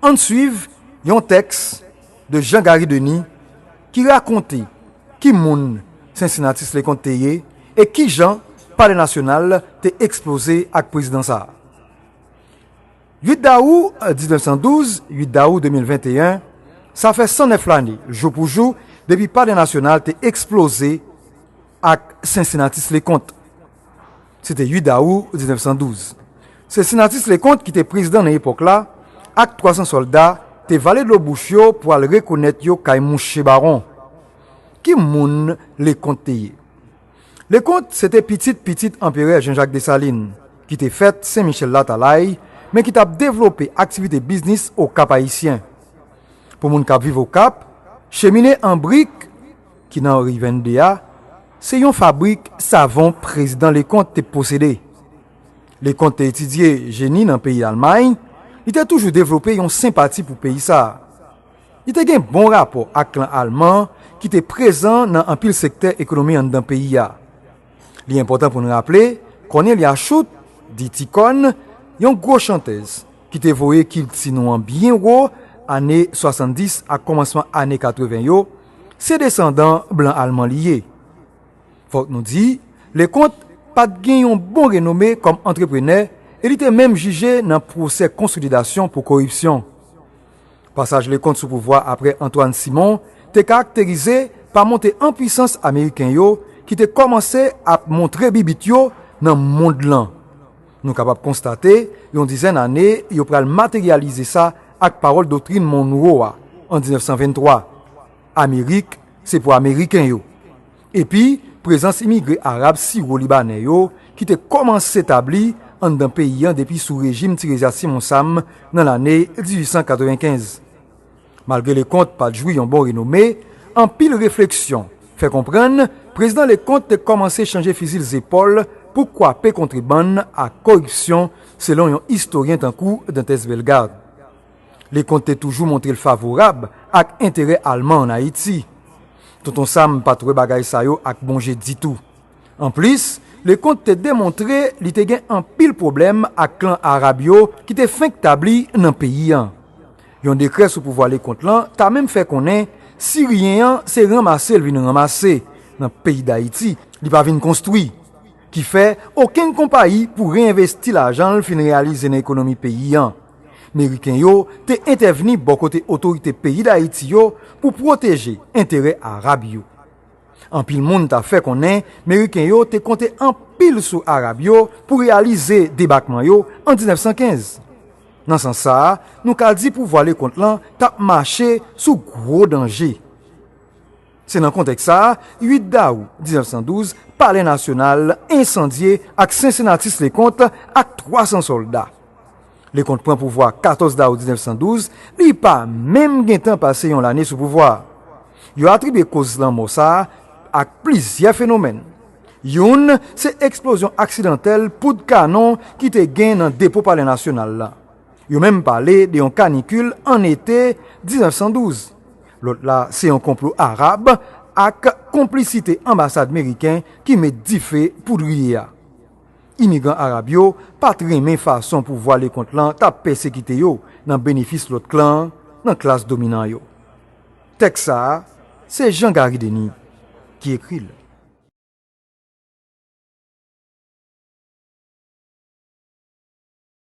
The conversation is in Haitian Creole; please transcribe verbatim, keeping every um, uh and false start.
Ann swiv yon tèks de Jean Garry Denis ki rakonte ki moun Sensenatis Lekonte te ye e kijan Palè Nasyonal te eksploze ak prezidan sa a. Uit dawou diznèf san douz, uit dawou de mil venteyen, sa fè san nèf lane, jou pou jou, depi Palè Nasyonal te eksploze ak Sensenatis Lekonte. Se te uit dawou diznèf san douz. Sensenatis Lekonte, ki te prezidan nan epòk la, ak twa san sòlda, te vale dlo bouch yo pou al rekonèt yo kay mouche bawon. Ki moun Lekonte te ye? Lekonte se te pitit pitit Anperè Jean Jacques Dessalines, ki te fèt Sen Michèl Latalay, men ki t ap devlope aktivite biznis Okap Ayisyen. Pou moun k ap viv Okap, chemine an brik ki nan ri venn de a, se yon fabrik savon prezidan Lekonte te posede. Lekonte te etidye jeni nan peyi Almay, li te toujou devlope yon senpati pou peyi sa a. Li te gen bon rapò ak klan alman ki te prezan nan anpil sektè ekonomi anndan peyi a. Li enpòtan pou n raple, Cornelia Shute, di Ti Kòn, yon gwo chantèz ki te voye kilti nou an byen wo ane swasanndis ak kòmansman ane katreven yo, se desandan blan alman li ye. Fòk nou di, Lekonte pa t gen yon bon renome kòm antreprenè e li te menm jije nan pwosè konsolidasyon pou koripsyon. Pasaj Lekonte sou pouvwa apre Antoine Simon te karakterize pa monte an pwisans Ameriken yo ki te kòmanse ap montre bibit yo nan mond lan. Nou kapab konstate yon dizèn ane yo pral materyalize sa ak pawòl doktrin Monroe a an diznèf san venntwa, Amerik se pou Ameriken yo. Epi, prezans imigre arab siwo-libanè yo ki te kòmanse tabli anndan peyi an depi sou rejim Tiresias Simon Sam nan lane dizuit san katrevenkenz. Malgre Lekonte pa t jwi yon bon renome, anpil refleksyon fè konprann prezidan Lekonte te kòmanse chanje fizi l zepòl pou kwape kontrebann ak koripsyon, selon yon istoryen tankou Dantès Bellegarde. Lekonte te toujou montre l favorab ak enterè alman ann Ayiti. Tonton Sam pa t wè bagay sa yo ak bon je ditou. Anplis, Lekonte te demontre li te gen anpil pwoblèm ak klan arab yo ki te fenk tabli nan peyi an. Yon dekrè sou pouvwa Lekonte lan ta menm fè konnen Siryen an se ranmase l vin ranmase nan peyi Dayiti, li pa vin konstwi. Ki fè, okenn konpayi pou reyenvesti lajan l fin reyalize nan ekonomi peyi an. Meriken yo te entèvni bò kote otorite peyi Dayiti yo pou pwoteje enterè arab yo. Anpil moun ta fè konnen Meriken yo te konte anpil sou Arab yo pou reyalize debakman yo an diznèf san kenz. Nan sans sa a, nou ka di pouvwa Lekonte lan t ap mache sou gwo danje. Se nan kontèks sa a, uit dawou diznèf san douz, Palè Nasyonal ensandye ak Sensenatis Lekonte ak twa san sòlda. Lekonte pran pouvwa katòz dawou diznèf san douz, li pa menm gentan pase yon lane sou pouvwa a. Yo atribye koz lanmò sa a ak plizyè fenomèn. Youn se eksplozyon aksidantèl poud kanon ki te gen nan depo Palè Nasyonal la. Yo menm pale de yon kanikil an ete diznèf san douz. Lòt la se yon konplo Arab ak konplisite anbasad meriken ki met dife poudriye a. Imigran Arab yo pa t renmen fason pouvwa Lekonte lan t ap pèsekite yo nan benefis lòt klan nan klas dominan yo. Tèks sa a, se Jean Garry Denis ki ekri l.